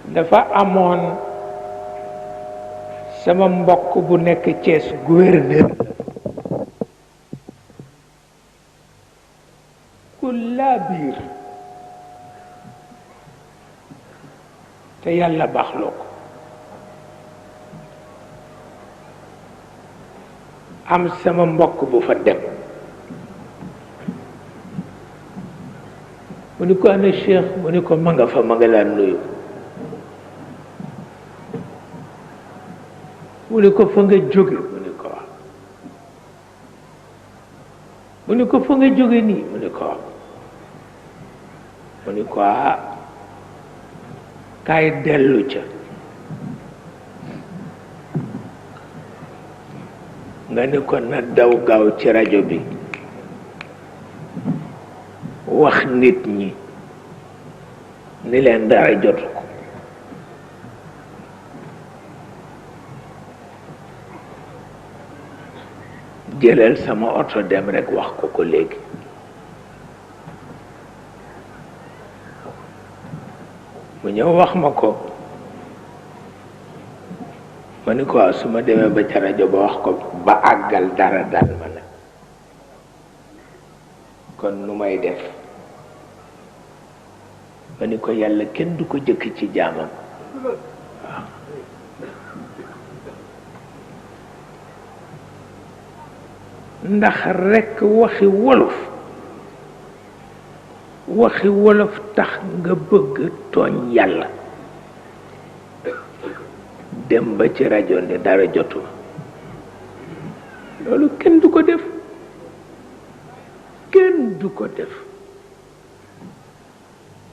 dafa amoon sama mbokk bu nekk Thiès gouverneur ku laa biir te yàlla baaxloo ko am sama mbokk bu fa dem mu ni ko ana Cheikh mu ni ko ma nga fa ma nga laa nuyu mu ni ko fa nga jóge mu ni ko wax mu ni ko fa nga jóge nii mu ni ko wax mu ni ko kaay dellu ca nga ni ko na daw gaaw ci rajo bi wax nit ñi ni leen dara jotu ko jëlal sama oto dem rekk wax ko léegi mu ñëw wax ma ko ma ni ko su ma demee ba ca rajo ba wax ko ba àggal dara dal ma nag kon nu may def ma ni ko yàlla kenn du ko jëkk ci jaamam waaw ndax rekk waxi wolof tax nga bëgg tooñ yàlla dem ba ci rajo ne dara jotu loolu kenn du ko def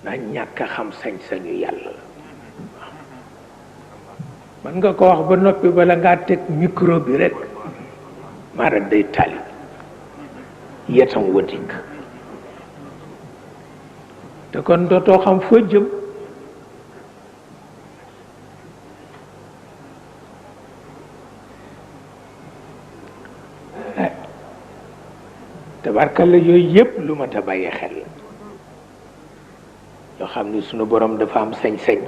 ndax ñàkk a xam sañ-sañu yàlla la man nga ko wax ba noppi bala ngaa teg micro bi rekk mara day tali yetam wadik te kon dootoo xam foo jëm tabarkalla yooyu yépp lu ma ta bàyyi xel la yoo xam ni sunu borom dafa am sañ-sañ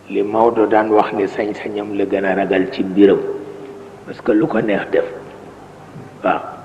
li Maodo daan wax ni sañ-sañam la gën a ragal ci mbiram parce que lu ko neex def waaw